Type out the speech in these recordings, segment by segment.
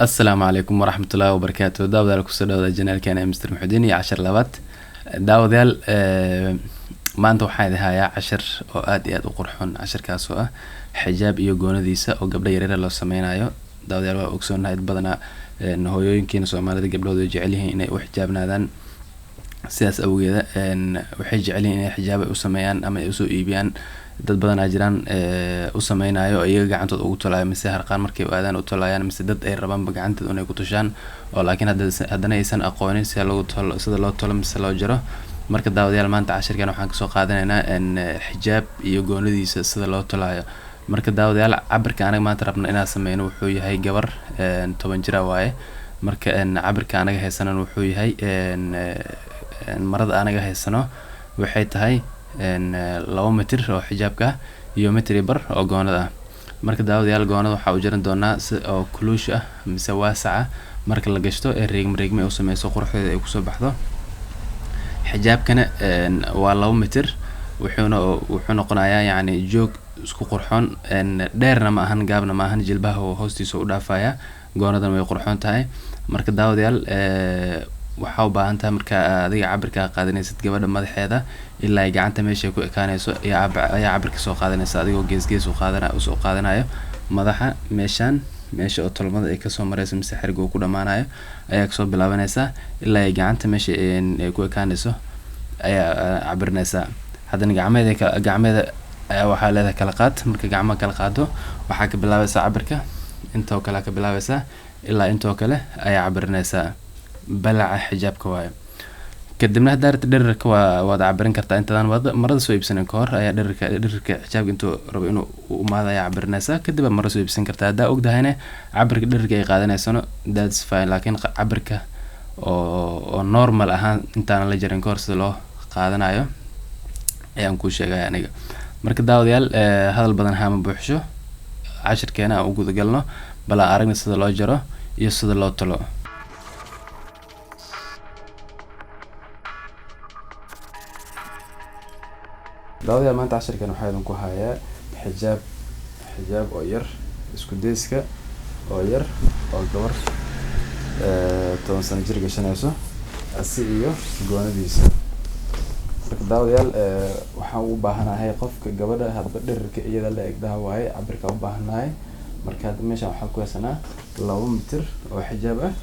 Asalaamu calaykum waraxmatullaahi wabarakaatu. Daawadayaal, kusoo dhawaada channelkeena Mr Muxudiin iyo cashar labaad. Daawadayaal, maanta waxaan idin hayaa cashar oo aad iyo aad u qurxoon, casharkaas oo ah xijaab iyo goonadiisa oo gabdho yaryar loo sameynayo. Daawadayaal, waa ogsoonahay badanaa hooyooyinkeena Soomaalida gabdhahooda way jecel yihiin inay u xijaabnaadaan. Sidaas awgeeda waxay jecel yihiin inay xijaab ay u sameeyaan ama ay usoo iibiyaan. Dad badanaa jiraan u sameynayo oo iyaga gacantooda ugu tolaayo, mise harqaan markay u aadaan u tolayaan, mise dad ay rabaanba gacantooda inay ku tushaan oo laakiin haddana aysan aqoonin sida lagu tolo, sida loo tolo mise loo jaro. Marka daawadayaal, maanta cashirkan waxaan kasoo qaadanaynaa xijaab iyo goonadiisa sida loo tolaayo. Marka daawadayaal, cabirka anaga maanta rabno inaan sameyno wuxuu yahay gabar 10 jira waaye. Marka cabirka anaga haysanan wuxuu yahay, marada anaga haysano waxay tahay 2 mitir oo xijaabka ah iyo mitir iyo bar oo goonada ah. Marka daawadayaal, goonada waxaa u jaran doonaa si oo kuluush ah mise waasac ah, marka la gashto ee riigma riigma ay u sameyso, quruxdeeda ay kusoo baxdo. Xijaabkana waa 2 mitir, wuxuuna wuxuu noqonayaa yacni joog isku qurxoon, dheerna ma ahan, gaabna ma ahan, jilbaha oo hoostiisa u dhaafaya, goonadana way qurxoon tahay. Marka daawadayaal, waxaa u baahan tahay marka adiga cabirka qaadanaysid gabadha madaxeeda ilaa ay gacanta meesha ku ekaanayso ayaa cabirka soo qaadanaysa, adigoo gees gees u qaadana usoo qaadanayo madaxa meeshaan, meesha oo tolmada ay kasoo mareyso mise xiriga uu ku dhamaanayo ayaa kasoo bilaabanaysaa, ilaa ay gacanta meesha ay ku ekaanayso ayaa cabirinaysaa. Haddana gacmeeda gacmeeda ayaa waxaa leedahay kala qaad. Marka gacmaha kala qaado, waxaa ka bilaabaysaa cabirka intoo kale ka bilaabaysaa, ilaa intoo kale ayaa cabirinaysaa, balaca xijaabka waaye. Kadibna haddaa rabtid dhererka waa waad cabirin kartaa. Intadaan marada soo iibsanin ka hor ayaa dhererka xijaabka intuu rabo inuu u imaado ayaa cabirinaysaa, kadib aad marada soo iibsan kartaa. Haddaa ogdahayna cabirka dhererka ay qaadanaysano, that's fine, laakiin cabirka oo normal ahaan intaanan la jarin ka hor sida loo qaadanayo ayaan kuu sheegaya aniga. Marka daawadayaal, hadal badan haama buuxsho, cashirkeena aan u guda galno. Bal aan aragna sida loo jaro iyo sida loo tolo. Daawadayaal, maanta cashirkan waxaa idinku hayaa xijaab oo yar, isku deyska oo yar, oo gabar 10 sano jir gashanayso, asi iyo goonadiisa. Marka daawadayaal, waxaan u baahanahay qofka gabadha hadba dhererka iyada la egdaha waaye cabirka u baahanahay. Marka hadda meeshan waxaan ku haysanaa 2 mitir oo xijaab ah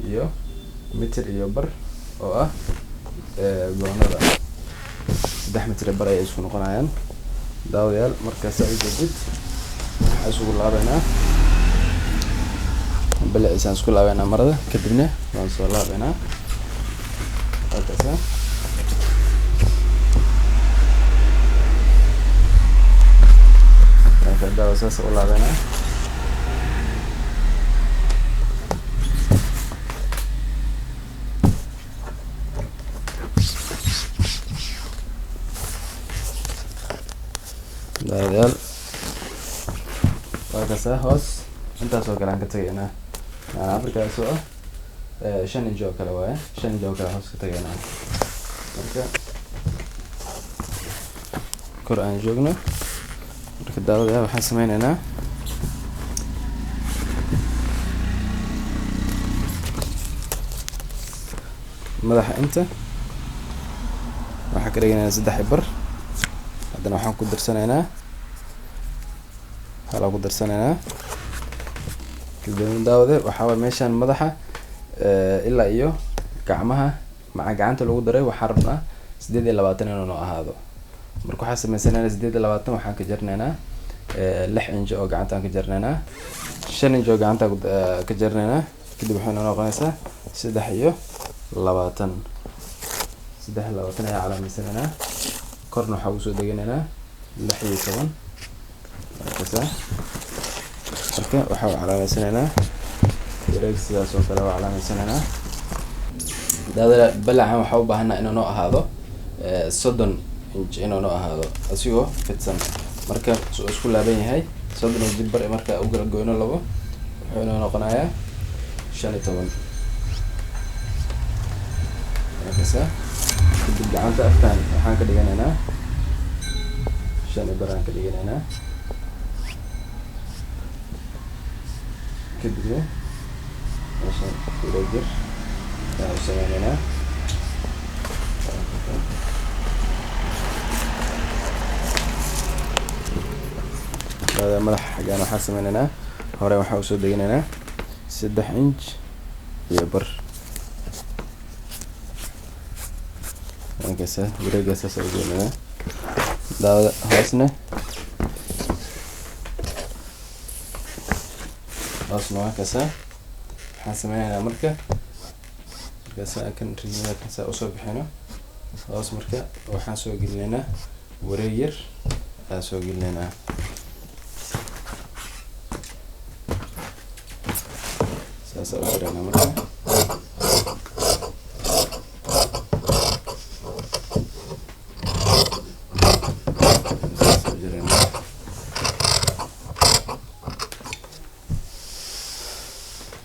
iyo mitir iyo bar oo ah goonada, 3 mitir iyo bar ayay isku noqonayaan. Daawadayaal, marka saa u jeedid waxaa isugu laabeynaa balaciisaan isku laabeynaa marada, kadibna waan soo laabeynaa halkaasa. Marka daawa saas u laabeynaa. Daawadayaal, waa kaasa hoos intaas oo kale aan ka tagaynaa, yani cabirkaas oo ah 5 inch oo kale waaye, 5 inch oo kale hoos ka tagaynaa. Marka kor aan joogno. Marka daawadayaal, waxaan sameyneynaa madaxa inta waxaan ka dhiganaynaa 3 bar, haddana waxaan ku darsanaynaa halaa ku darsanaynaa. Kadibna daawade, waxaa waye meeshaan madaxa ilaa iyo gacmaha maca gacanta lagu daray waxaan rabnaa 28 inuu noo ahaado. Marka waxaan sameysanaynaa 28 waxaan ka jarnaynaa 6 inch oo gacantaan ka jarnaynaa, 5 inch oo gacantaan ka jarnaynaa, kadib waxay noo noqonaysaa 23. 23 ayaa calaameysanaynaa, korna waxaa usoo deganaynaa 16 markasa. Marka waxaa calaameysanaynaa wareeg sidaas oo kale waa calaameysanaynaa. Daawada, balacan waxaa u baahanaa inuu noo ahaado 30 inch, inuu noo ahaado asigoo fidsan. Marka suu isku laaban yahay 30 inch bar, marka u kala goyno labo, wuxuu inoo noqonayaa 15 markasa. Kadib gacanta afkaan waxaan ka dhiganaynaa 5 iyo bar aan ka dhiganaynaa, kadibna Meeshan wareeg yar ayaan u sameyneynaa. Daawadayaal, madaxa xaggaan waxaan sameyneynaa, hore waxaan usoo deganaynaa 3 inch iyo bar. Markaasa wareegga saas ayaan ugoynaynaa. Daawada, hoosna waa kaasa. Waxaan sameyneynaa markaasa kan rimada kan saa usoo bixino hoos. Marka waxaan soo gelinaynaa wareeg yar ayaan soo gelinaynaa, saasa u jiraynaa. Marka saasa u jiraynaa,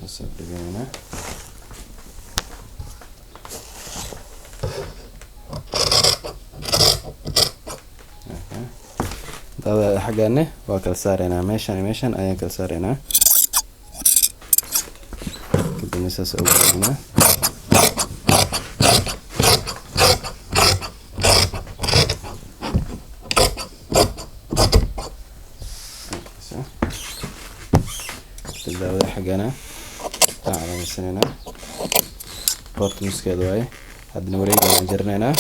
saasa u dhiganaynaa. Daawada, xaggaane waa kala saareynaa, meeshan iyo meeshan ayaan kala saareynaa, kadibna saas ugu wareegnaa. Kadib daawada, xaggana aan calaamadsaneynaa, qoorta nuskeeda waaye. Haddana wareega ayaan jarinaynaa.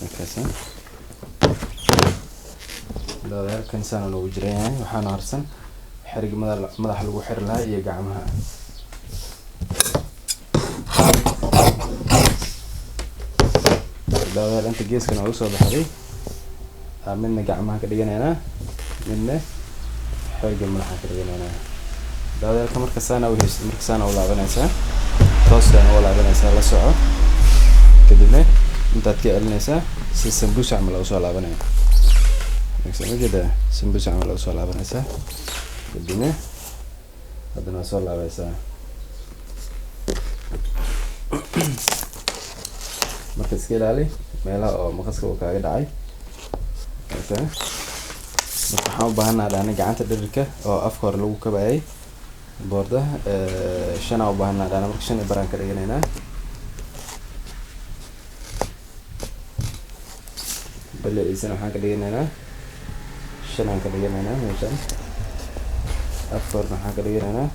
Markaas daawada, halkan saan noogu jiran yahay. Waxaana harsan xiriga madaxa lagu xiri lahaa iyo gacmaha. Daawadayaal, inta geeskan ooga soo baxday midna gacmaha ka dhiganaynaa, midna xiriga madaxa ka dhiganaynaa. Daawadayaalka, marka saana u haysid, marka saana u laabanaysaa, toosana u laabanaysaa, la soco. Kadibna intaad ka celinaysaa si sambuus camal usoo laabanaya. Ma jeedaa? Sambuus camal usoo laabanaysaa, kadibna haddana waa soo laabaysaa. Marka iska ilaali meelaha oo maqaska uu kaaga dhacay. Okay, marka waxaan u baahanaa dhahna gacanta dhirirka oo afka hore lagu kabayay boordaha 5 aa u baahanaa dhahna. Marka 5 iyo baraan ka dhiganaynaa. Baliciisana waxaan ka dhiganaynaa 5 aan ka dhiganaynaa. Meeshan afka horena waxaan ka dhiganaynaa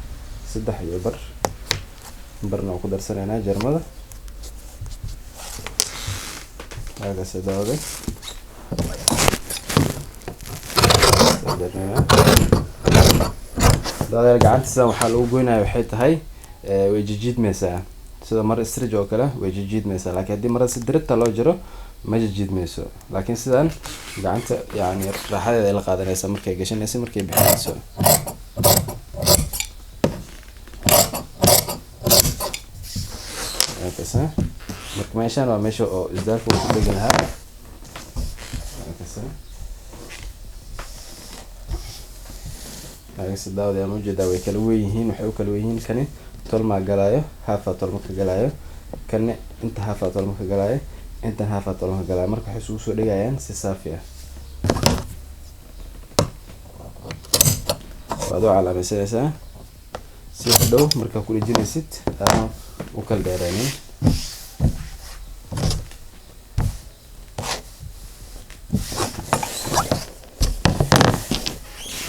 3 iyo bar, barna oo ku darsanaynaa jarmada. Waagaas daawada, daawadayaal, gacanta sidan waxaa lagu goynaya waxay tahay way jijiidmaysaa, sida mara stretch oo kale way jijiidmaysaa. Laakiin haddii marada si dirita loo jiro ma jijiidmayso, laakiin sidan gacanta yani raaxadeeda ay la qaadanaysaa markay gashanayso, markay bixinayso. Markaasa marka meeshan waa meesha oo isdaarka uu ku dhegi lahaa. Markaasa markaasa daawadayaal, ma ujeedaa? Way kala weyn yihiin. Waxay u kala weyn yihiin, kani tolmaa galaayo, haafaa tolma ka galaayo, kani inta haafaa tolma ka galaayo, intan haafaa tolma ka galaayo. Marka waxay isugu soo dhigayaan si saafi ah. Waad u calaamaysanaysaa si hadhow markaa ku dhejinaysid aanu u kala dheereynin.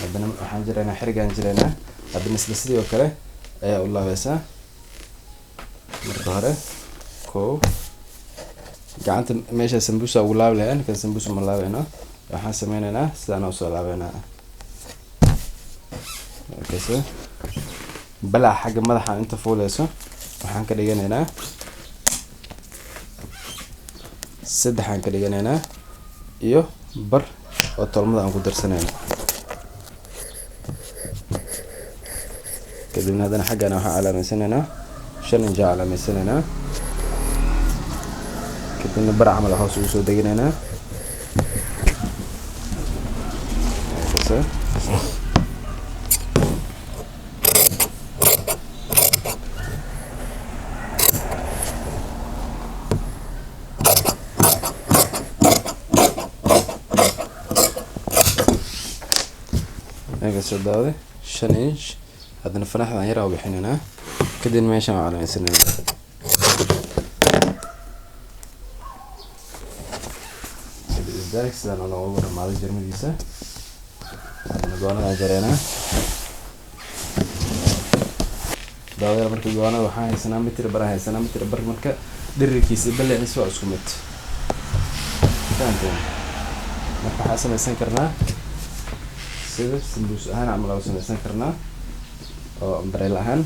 Haddana waxaan jiraynaa xirigaan jiraynaa. Haddana isla sidii oo kale ayaa u laabaysaa. Marka hore kow gacanta meesha sambuusa ugu laabi lahayn, kan sambuusa ma laabayno. Waxaan sameyneynaa sidaan usoo laabeynaa. Markaas balac xagga madaxa inta fuuleyso waxaan ka dhiganaynaa 3 aan ka dhiganaynaa iyo bar oo tolmada aan ku darsanayno. Kadibna haddana xaggana waxaan calaameysanaynaa 5 inch aan calaameysanaynaa. Kadibna bar camal hoos ugu soo deganaynaa. Markaas eega soo daawade. 5 inch. Haddana fanaxdan yar aa u bixinaynaa, kadib meeshaan waa calaamaysanayna. Kadib isdaarka sidaan loogu dhamaaday jarmadiisa. Haddana goonadaan jareynaa daawadayaal. Marka goonada waxaan haysanaa mitir bar, haysanaa mitir bar. Marka dhirirkiisa iyo ballaciisa waa isku mid, fahanteen? Marka waxaan samaysan karnaa sida sambuus ahaan camal aa u samaysan karnaa oo umbrella ahaan.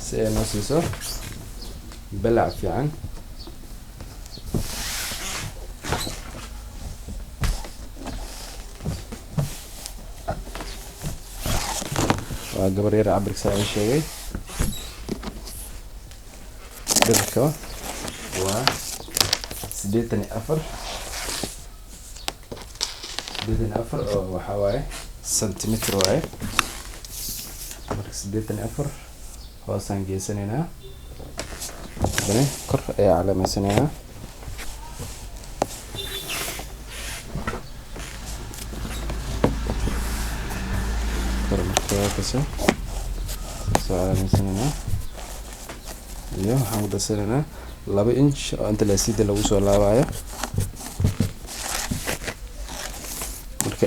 Si ay noo siiso balac fiican. Waa gabar yar cabirka saa idin sheegay. Dhirirka waa 84, 84 oo waxaa waaye centimeter waaye. Marka 84 hoosaan geysanaynaa, haddana kor ayaa calaameysanaynaa. Kor marka waa kasoo soo calaameysanaynaa iyo waxaan ku darsanaynaa 2 inch oo inta laasida lagu soo laabayo. Marka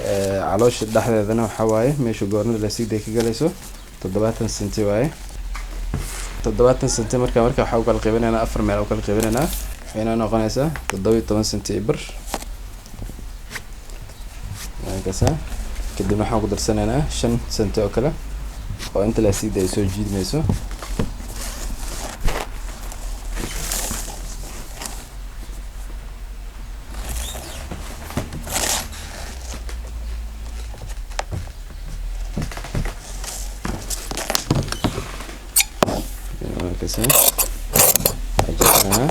caloosha dhexdeedana waxaa waaye meesha goornada laasida ay ka galayso 70 senti waaye, 70 senti. Marka waxaa u kala qaybinaynaa afar meel u kala qaybinaynaa, waxayna noqonaysaa 17 senti iyo bar kaasa. Kadibna waxaan ku darsanaynaa 5 senti oo kale oo inta laasida ay soo jiidmayso. Kasa ajarana.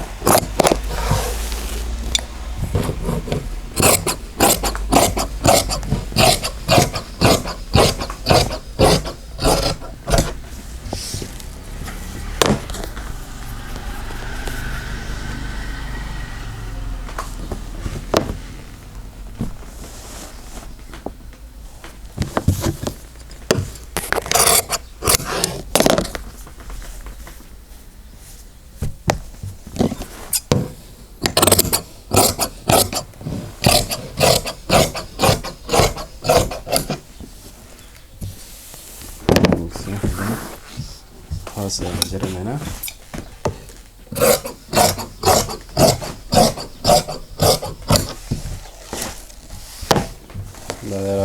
Hoos ayaan jarinaynaa.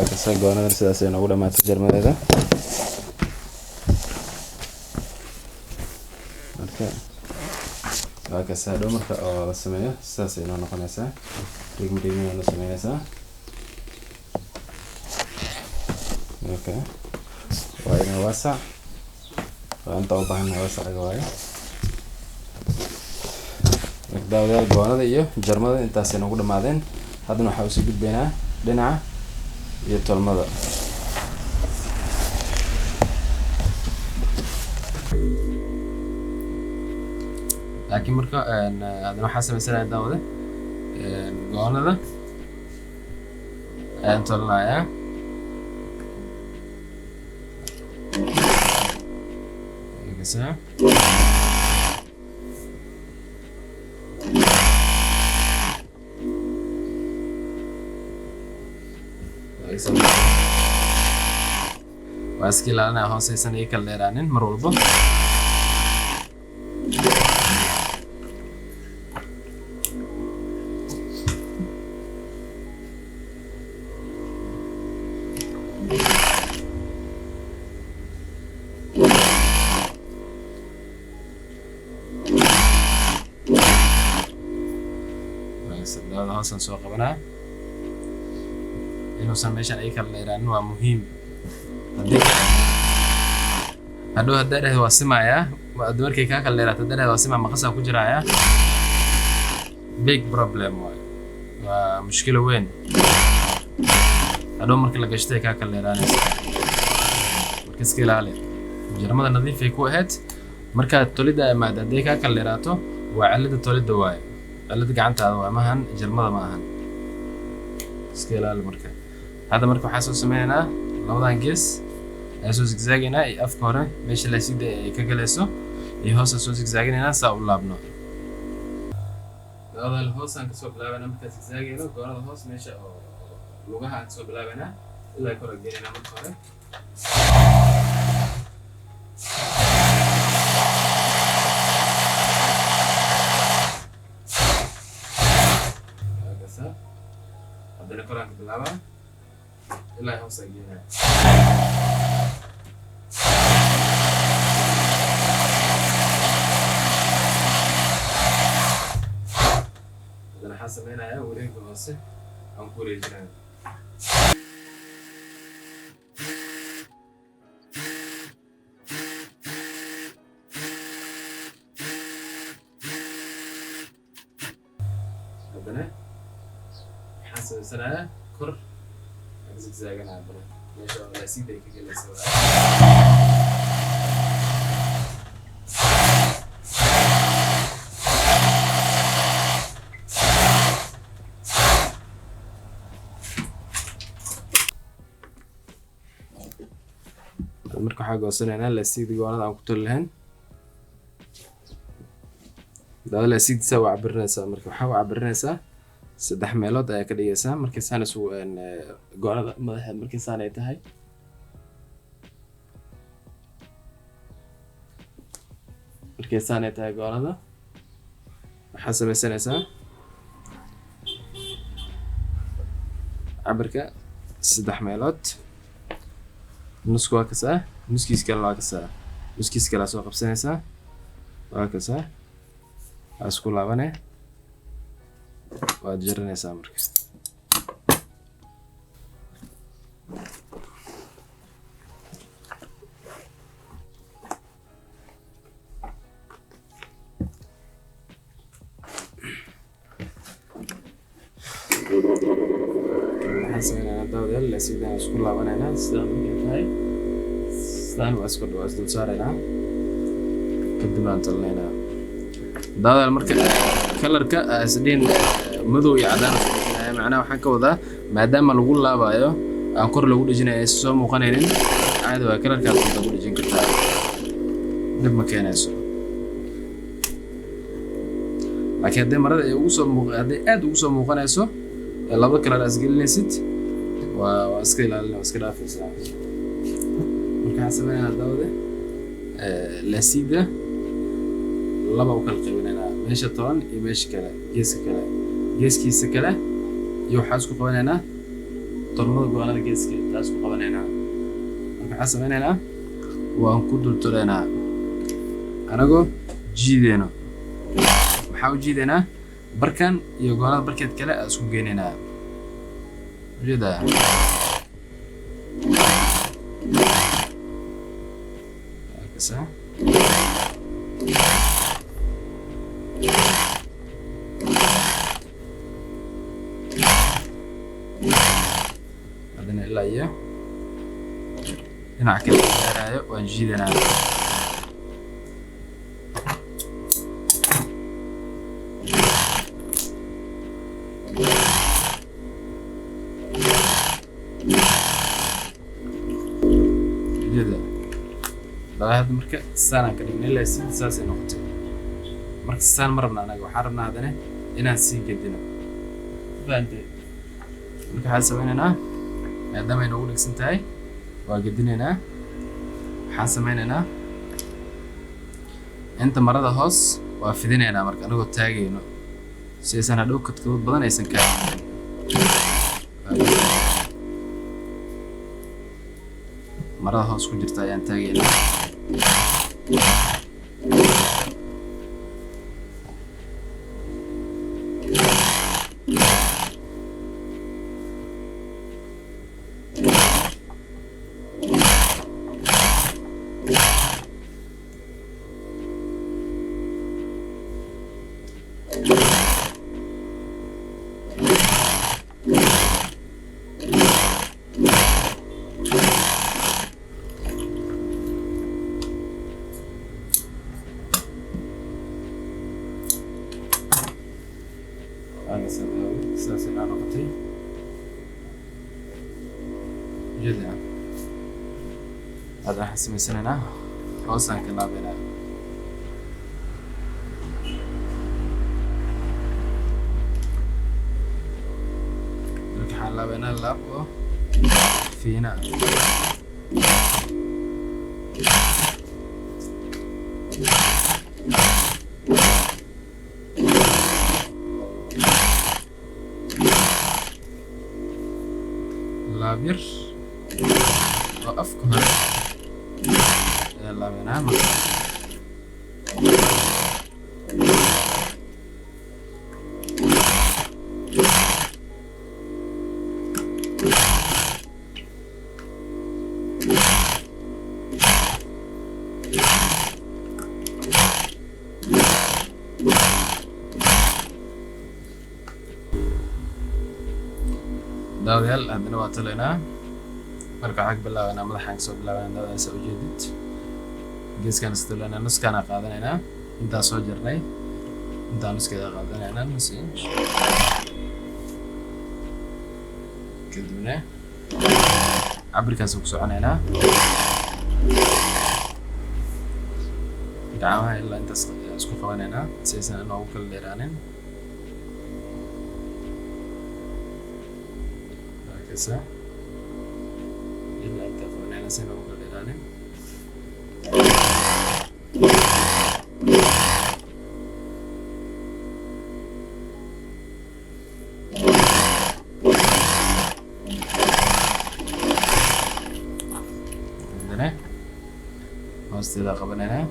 Kasa goonadan sidaas ay noogu dhamaatay jarmadeeda. Marka waa kasa dhow marka oo la sameeyo sidaas ay noo noqonaysaa, rigmi rigmi noo sameynaysaa. Marka waa inaa waasac, waa inta u baahannahay waasaciga waaye. Marka daawadayaal, goonada iyo jarmada intaasay noogu dhamaadeen. Haddana waxaa usii gudbaynaa dhinaca iyo tolmada. Laakiin marka haddana waxaa sameysanaya daawade, goonada ayaan tolinayaa. Kasa waa iska ilaalinaya hooseysan iyo kala dheeraanin mar walbo. Daawada hoosaan soo qabanaa, inuusan meeshan ay kala dheeraanin waa muhiim. Haddii hadhow haddaa dhehdo waa simayaa, markay kaa kala dheeraato haddaa dhehdo waa simaa, maqasaa ku jiraaya, big problem waaye, waa mushkilo weyn. Hadhow marka la gashtay kaa kala dheeraanaysa. Marka iska ilaali. Jarmada nadiif ay ku ahayd, markaad tolidda imaado hadday kaa kala dheeraato waa cilada tolidda waaye. Cilada gacantaada waa, maahan jarmada, ma ahan. Iska ilaali. Marka hadda marka waxaa soo sameynaynaa labadan gees ayaa soo zigzaagaynaa, iyo afka hore meesha laasida ay ka galayso iyo hoos soo zigzaaginaynaa, saa u laabno. Labada hoosaan kasoo bilaabanaa. Markaa zigzaagayno, goonada hoos meesha oo lugaha aan kasoo bilaabanaa ilaa kor geenaynaa marka hore. Haddana koraan ka bilaabaa ilaa hoos aan geenaya. Haddana waxaan sameynayaa wareegga hoose aan ku wareejinaya. Haddana waxaan sameysanayaa kor aan ka zigzaaganaya, haddana meesha oo laasida ay ka galaysa waaye. Marka waxaa goosanaynaa laasida goonada aan ku toli lahayn. Daada laasidiisa waa cabirinaysaa. Marka waxaa u cabirinaysaa saddex meelood ayaa ka dhigaysaa. Markay saan isu goonada madaxeed, markay saan ay tahay, markay saan ay tahay goonada, waxaa sameysanaysaa cabirka saddex meelood. Nusku waa kasaa, nuskiis kalena waa kasaa, nuskiis kalea soo qabsanaysaa, waa kasaa, waa isku laabane, waad jaranaysaa. Marka waxaan sameynaynaa, daawadayaal, sidaan isku laabanaynaa. Sidaan markay tahay, sidaan waa isku waa isdul saaraynaa, kadib aan talinaynaa, daawadayaal. Marka colorka isdhiin madow iyo cadaan isku dhejinaya, macnaha waxaan ka wadaa maadaama lagu laabayo aan kor loogu dhejinayo, aysan soo muuqanaynin, caadi waa. Colorkaad inta ku dhejin kartaa, dhib ma keenayso. Laakiin haddii marada ay ugu soo muuq, hadday aad ugu soo muuqanayso ee laba color aad isgelinaysid, waa iska ilaalin, waa iska dhaafaysaa. Marka waxaan sameynaynaa, daawade, laasida laba u kala qaybinaynaa, meesha toban iyo meesha kale, geeska kale, geeskiisa kale, iyo waxaa isku qabanaynaa tolmada goonada geeska taa isku qabanaynaa. Marka waxaan sameynaynaa waan ku dul tolaynaa anagoo jiideyno. Waxaa u jiidaynaa barkan iyo goonada barkeed kale aa isku geynaynaa, ujeedaa. Kasa haddana ilaa iyo dhinac kale gaaraayo waan jiidanaa. Ujeeda laba hadda marka saanaan ka dhignay ilaa sidii saasay noqotay. Marka saan ma rabna anaga, waxaan rabnaa haddana inaan sii gedino, fahantay? Marka waxaan sameynaynaa, maadaama ay noogu dhegsan tahay, waa gedinaynaa. Waxaan sameynaynaa inta marada hoos waa fidinaynaa, marka anagoo taagayno si aysan hadhow kadkadood badan aysan kaa. Marada hoos ku jirta ayaan taagaynaa. Sidaas inaa noqotay jeda. Hadda waxaan samaysanaynaa hoosaan ka laabaynaa. Marka waxaan laabaynaa laab oo fiina ah. Laab yar oo afka hore ayaa laabaynaa marka. Daawadayaal, haddana waa talaynaa. Marka waxaan ka bilaabanaa madaxaan, kasoo bilaabanaa. Daawadayaal, saa ujeedid, geeskaan is talaynaa, nuskaana qaadanaynaa. Intaan soo jarnay intaan nuskeeda qaadanaynaa, nus inch. Kadibna cabirkaasaan ku soconaynaa. Gacmaha ilaa intaas isku qabanaynaa si aysan inoogu kala dheeraanin. Arkaysaa, ilaa intaa qabanayna si inoogu kala dheeraanin. Haddana hoosteeda qabanaynaa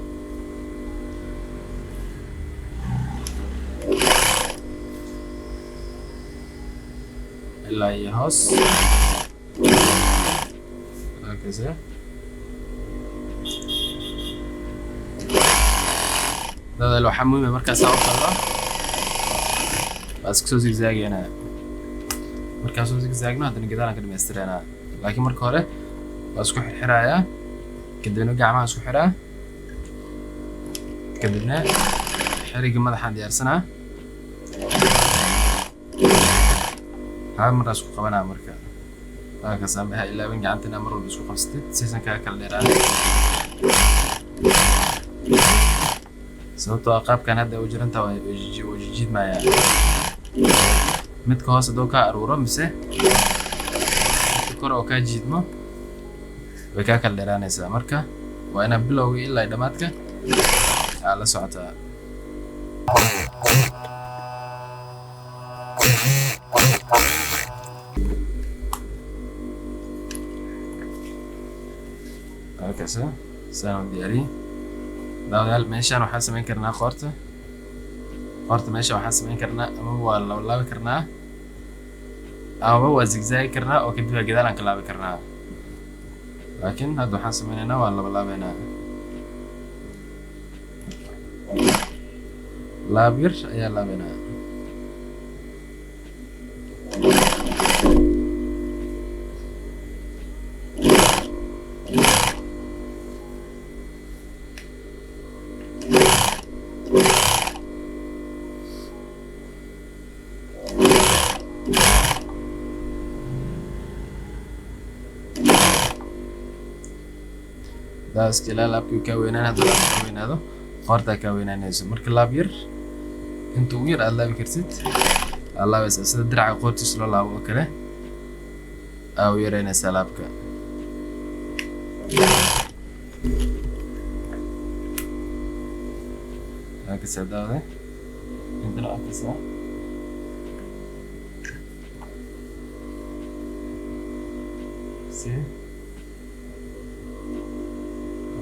ilaa iyo hoos. Arkaysaa, dadaal. Waxaa muhiim ah markaasaa u tallo waa iska soo zigzaageynaa. Markaan soo zigzaagno, haddana gadaalaan ka dhamaystiranaa, laakiin marka hore waa isku xirxirayaa, kadibna gacmaha isku xiraa, kadibna xiriga madaxaan diyaarsanaa. Hal mar isku qabanaa. Marka waa ha ilaawin gacanta inaa mar walba isku qabsatid siisan kaga kala dheeraanin, sababtoo ah qaabkan hadda u jiranta waa wuu jijiidmayaa. Midka hoos hadduu kaa aruuro mise midka kor oo kaa jiidmo, way kaa kala dheeraanaysaa. Marka waa inaad bilowga ilaa dhammaadka aa la socotaa. Halkaasa saan u diyaariyey. Daawadayaal, meeshaan waxaan samayn karnaa qoorta. Qoorta meesha waxaan samayn karnaa ama waa laabi karnaa amaba waa zigzaagi karnaa oo kadib waa gadaal aan ka laabi karnaa, laakiin hadda waxaan sameynaynaa waa laba laabeynaa. Laab yar ayaa laabeynaa. Daaska ilaa laabkii kaa weynaan. Hadduu laabka kaa weynaado, qoortaa kaa weynaanayso. Marka laab yar, inta ugu yar aad laabi kartid aad laabaysaa, sida diraca qoortiisa loo laabo oo kale aa u yareynaysaa laabka. Halkasaa daawade, intana arkaysaa si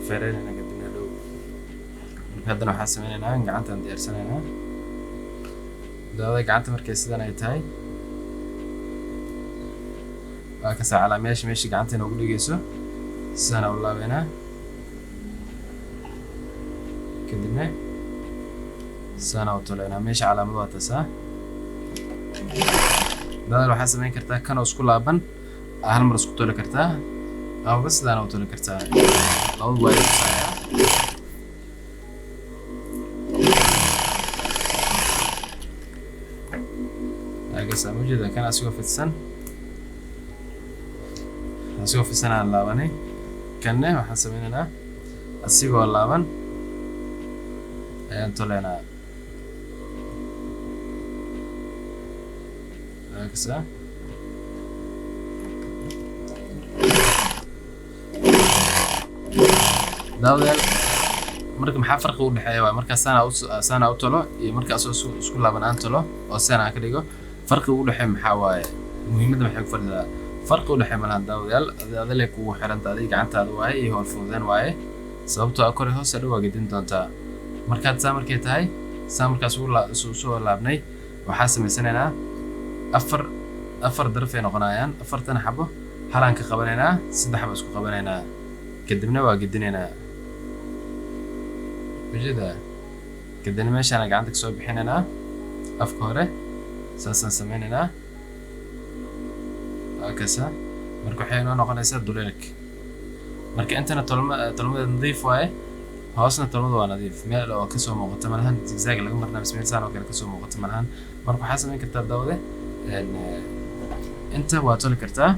feereynayna kadibna dhow. Marka haddana waxaan sameynaynaa gacantaan diyaarsanaynaa. Daawada, gacanta markay sidan ay tahay, waa kasaa calaamayaasha meesha gacanta inoogu dhigayso. Sidaan u laabeynaa, kadibna sidaan u toleynaa meesha calaamad waa tasaa. Daawada, waxaa samayn kartaa kan oo isku laaban aa hal mar isku toli kartaa amaba sidaan u toli kartaa, labadu waa tusaaya. Agasa ujeeda kan asigoo fidsan, asigoo fidsan aan laabanay. Kanne waxaan sameynaynaa asigoo laaban ayaan toleynaa. Agasa daawadayaal, marka maxaa farqi u dhexeeya waay markaa saana u tolo iyo marka asoo isku laaban aan tolo oo saan aan ka dhigo, farqi u dhexeeya maxaa waaye? Muhiimadda maxay ku fadhidaa? Farqi u dhexeeya malahan daawadayaal, adale kugu xiranta, adiga gacantaada waaye iyo howl fududeen waaye, sababtoo ah kor hoos dhow waa gedin doontaa. Markaad saa markay tahay, saa markaas soo laabnay, waxaa samaysanaynaa afar afar daraf ay noqonayaan. Afartan xabo halaan ka qabanaynaa, saddex xabo isku qabanaynaa, kadibna waa gedinaynaa, ujeeda. Kadibna meeshaana gacanta kasoo bixinaynaa afka hore, saasaan sameynaynaa. Waa kasa. Marka waxay inoo noqonaysaa duleelka. Marka intana tolma tolmada nadiif waaye, hoosna tolmada waa nadiif, meel oo kasoo muuqata malahan zigzag laga marnaa mise meel saan oo kale kasoo muuqata malahan. Marka waxaa sameyn kartaa daawade, inta waa toli kartaa,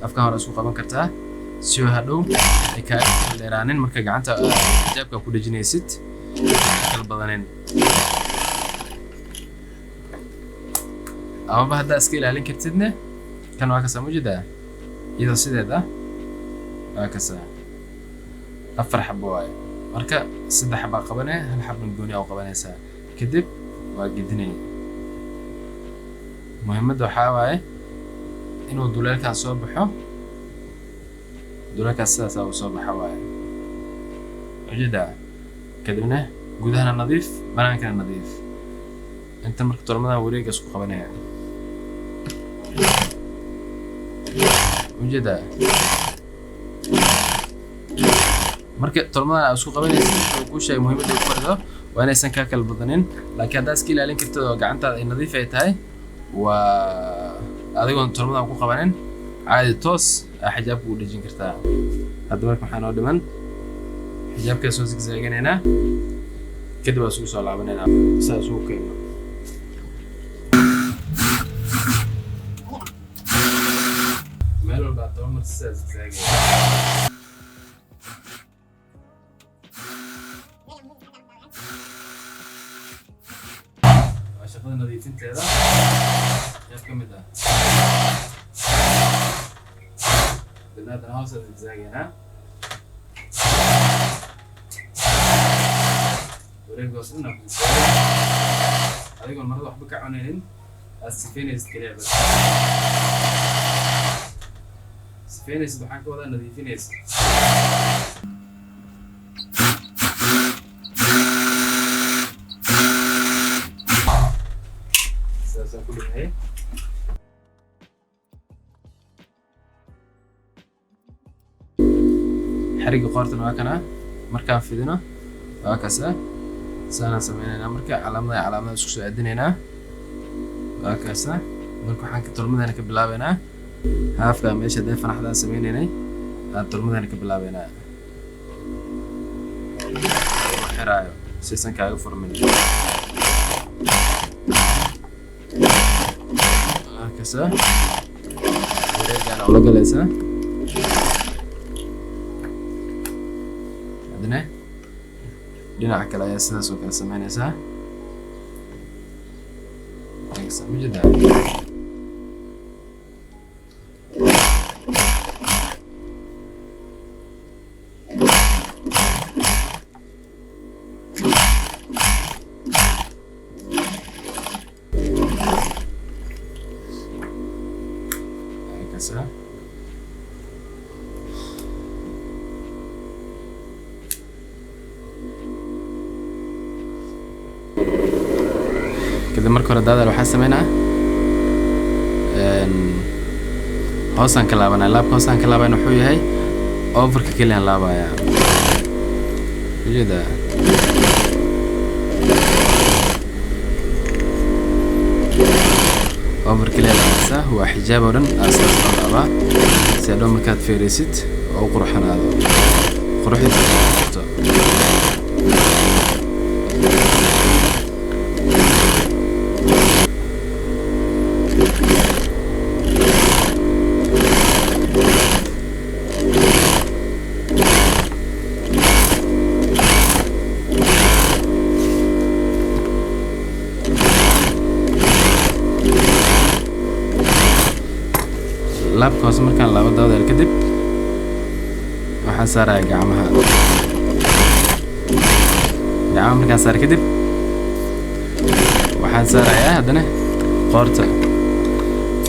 afka hore isku qaban kartaa si oo hadhow ay kaaga dheeraanin marka gacanta xijaabka ku dhejinaysid kala badanin. Amaba haddaa iska ilaalin kartidne, kan waa kasaa, mujeedaa iyadoo sideed ah, waa kasaa. Afar xabo waaye, marka saddex xabaa qabanee, hal xabna gooni aa u qabanaysaa, kadib waa gedinaya. Muhiimadda waxaa waaye inuu duleelkan soo baxo, duleelkaas sidaasaa uu soo baxa waaye, ujeedaa. Kadibna gudahana nadiif, banaankana nadiif. Inta marka tolmadan wareega isku qabanaya, ujeedaa. Marka tolmadan aad isku qabanaysid, wuxuu kuu sheegay muhiimadda ku fadhido waa inaysan kaa kala badanin. Laakiin haddaad iska ilaalin kartid oo gacantaada ay nadiif ay tahay, waa adigoon tolmadan ku qabanin caadi toos aa xijaabka u dhejin kartaa. Hadda marka maxaa noo dhiman? Xijaabkaa soo zigzaaganaynaa, kadib waa isugu soo laabanaynaa sidaa isugu keenno. Meel walbaa toban mar sidaa zigzaagaya. Waa shaqada nadiifinteeda qayb ka mid ah. Kadibna haddana hoosaa zigzaagaynaa, wareeg hoos dhan aa ku zigzaagay, adigoon marada waxba ka cunaynin, aad sifeynaysid kaliya bas. Sifeynaysid waxaan ka wadaa nadiifinaysid. Sidaasaan ku dhameeyey. Xarigga qoortana waa kana. Markaan fidino waa kaasa, saanaan sameynaynaa. Marka calaamada calaamada isku soo aadinaynaa, waa kaasa. Marka waxaan ka tolmadana ka bilaabeynaa haafka meesha dee fanaxdaan sameynaynay aan tolmadana ka bilaabeynaa, xiraayo saysan kaaga furmin. Waa kaasa, wareegaana ula galaysaa. Haddana dhinaca kale ayaa sidaas oo kale sameynaysaa. Mujeda. Kasa. Kadib marka hore daadal waxaa sameynaa, hoosaan ka laabanaya. Laabka hoosaan ka laabanaya wuxuu yahay overka keliyaan laabaya, ujeeda. Over keliya laabaysaa, waa xijaab oo dhan aa sidaas loo laabaa si hadhow markaad feeraysid oo u qurxanaado, quruxdiisa jirto. Laabka hoose markaan laabo, daawadayaal, kadib waxaan saarayaa gacmaha. Gacmaha markaan saara kadib, waxaan saarayaa haddana qoorta.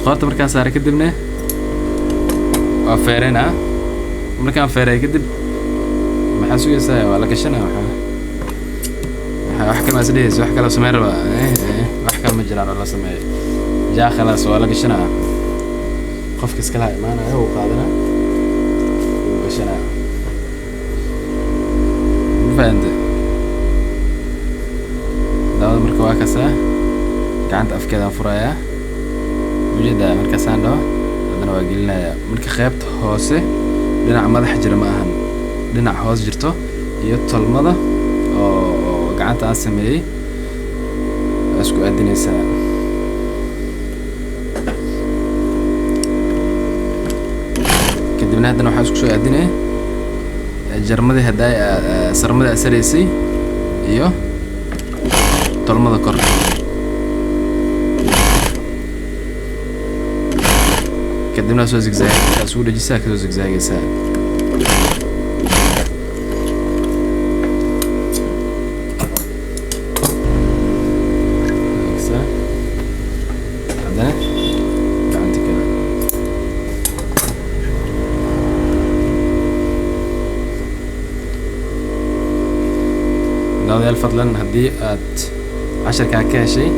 Qoorta markaan saara kadibna waa feereynaa. Markaan feereeyo kadib, maxaa sugaysaa? Waa la gashanaa. Waxaa wax kale ma is dhehaysa, wax kale sameyn rabaa? Wax kale ma jiraan oo la sameeyo. Jaa, khalaas, waa la gashanaa. Qofka iskalaha imaanaya, wuu qaadanaa, wuu gashanaa. Ma fahante, daawada? Marka waa kasaa, gacanta afkeedaan furayaa, ujeedaa? Markaasaan dhaho, haddana waa gelinayaa. Marka qeybta hoose, dhinaca madaxa jira ma ahan, dhinaca hoos jirto iyo tolmada oo gacanta aan sameeyey waa isku aadinaysaa. Kadibna haddana waxaa isku soo aadinaya jarmadii haddaay sarmadii aad saraysay iyo tolmada kor. Kadibna soo zigzag isugu dhajisaa, kasoo zigzagaysaa. Haddana gacanta kale. Daawadayaal, fadlan haddii aad casharkaa ka heshay,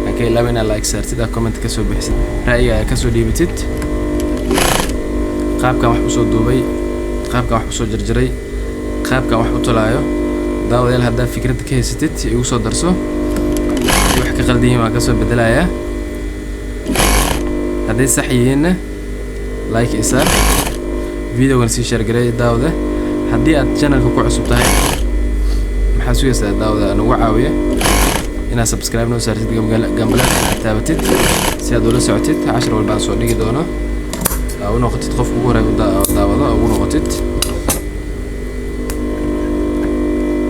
ha ka ilaaba inaad like saartid, aad comment kasoo bixisid, ra'yiga aad kasoo dhiibatid, qaabkan wax usoo duubay, qaabkan wax usoo jarjaray, qaabkan wax u tolaayo. Daawadayaal, haddaad fikradda ka haysatid, igu soo darso. Wax ka qaldan yihiin waan kasoo bedelayaa. Hadday sax yihiinna, like isaar, videogan sii share gareey. Daawada, haddii aad channelka ku cusub tahay, maxaa sugaysaa? Daawada, nagu caawiya inaad subscribe noo saartid, gambaleelka inaad taabatid, si aad ula socotid cashar walba aan soo dhigi doono, aa u noqotid qofka ugu horey u daawado ugu noqotid.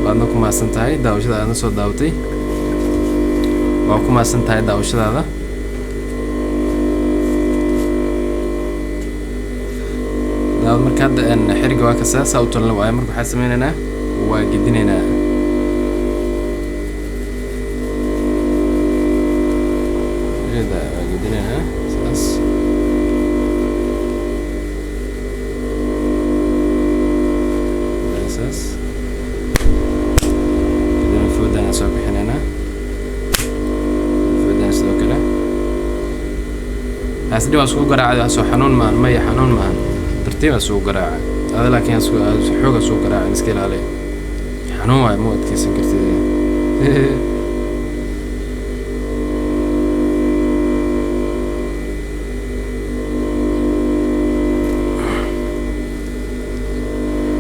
Waadna ku mahadsan tahay daawashada aadna soo daawatay. Waa ku mahadsan tahay daawashadaada. Daawad, marka hadda xiriga waa kasaa, saa u tolna waayo. Marka waxaa sameynaynaa, waa gedinaynaa. Iyada waa gedinaynaa saas. Saas kadibna foodaan soo bixinaynaa. Foodaan sidoo kale haasdhi waan isku garaacay. Soo xanuun maahan? Maya, xanuun maahan, tartiib isugu garaaca ada, laakiin xoog isugu garaaca, iska ilaali, xanuun waayo, ma u adkeysan kartid.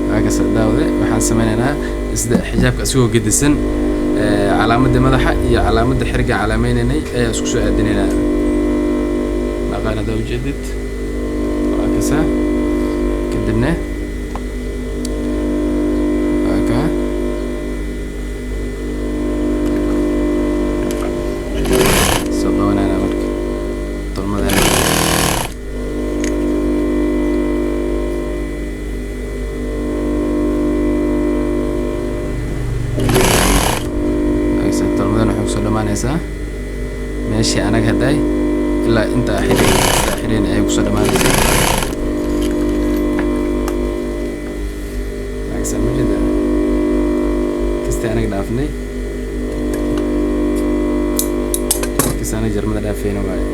Waakasa, daawade, waxaan sameynaynaa sida xijaabka isagoo gedisan. Calaamadda madaxa iyo calaamadda xiriga calaamaynaynay ayaa isku soo aadinaynaa. Maqaan hadaa ujeedid, waa kasa. Kadibna waa kaa soo qabanayna. Marka tolmadeena tolmadan waxay kusoo dhamaanaysaa meeshii anaga hadday ilaa inta xidhin ayay kusoo dhamaanaysaa. Waakasa, ma jeeda? Kastii anaga dhaafnay, kasta anaga jarmada dhaafayna waaye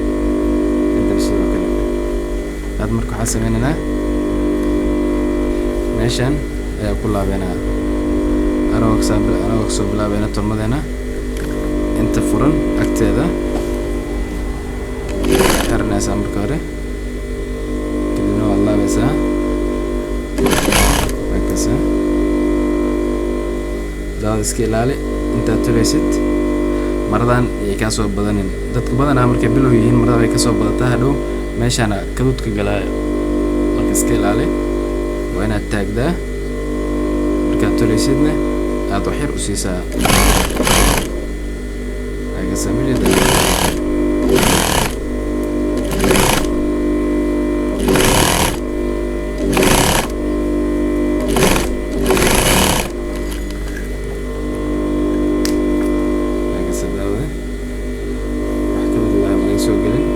intan. Sidoo kale had marka waxaa sameynaynaa, meeshan ayaa ku laabeynaa, anagoo kasoo bilaabeyna tolmadeena inta furan agteeda xiranaysaa marka hore, kadibna waad laabaysaa. Waakasa. Daawada, iska ilaali intaad tolaysid maradan yay kaa soo badanin. Dadka badanaa markay bilow yihiin, marada way kasoo badataa, hadhow meeshaana kaduudka galaayo. Marka iska ilaali, waa inaad taagdaa markaad tolaysidna, aad wax yar u siisaa. Waakasa, ma jeedaa? naga soo gelin.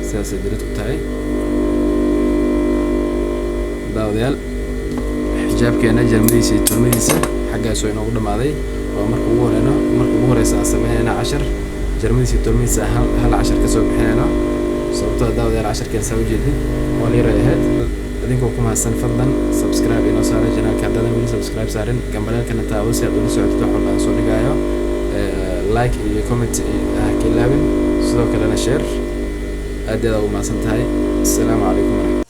Sidaasay delete ku tahay. Daawadayaal, xijaabkeena jarmadiisa iyo tolmadiisa xaggaas oo inoogu dhamaaday. Waa marka ugu horeyno, marka ugu horeysa aan sameynayna cashar jarmadiisa iyo tolmadiisa, hal cashar kasoo bixinayno, sababtoo daawadayaal casharkeen saa ujeedin howl yar ay ahayd. Idinkoo ku mahadsan, fadlan subscribe inoo saara channelka haddaadan weli subscribe saarin, gambaleelkana taabo si aad ula socotid wax walba aan soo dhigayo. Like iyo comment ha ka ilaawin, sidoo kalena share. Aad iyo aad ugu mahadsan tahay. Asalaamu calaykum waraxmat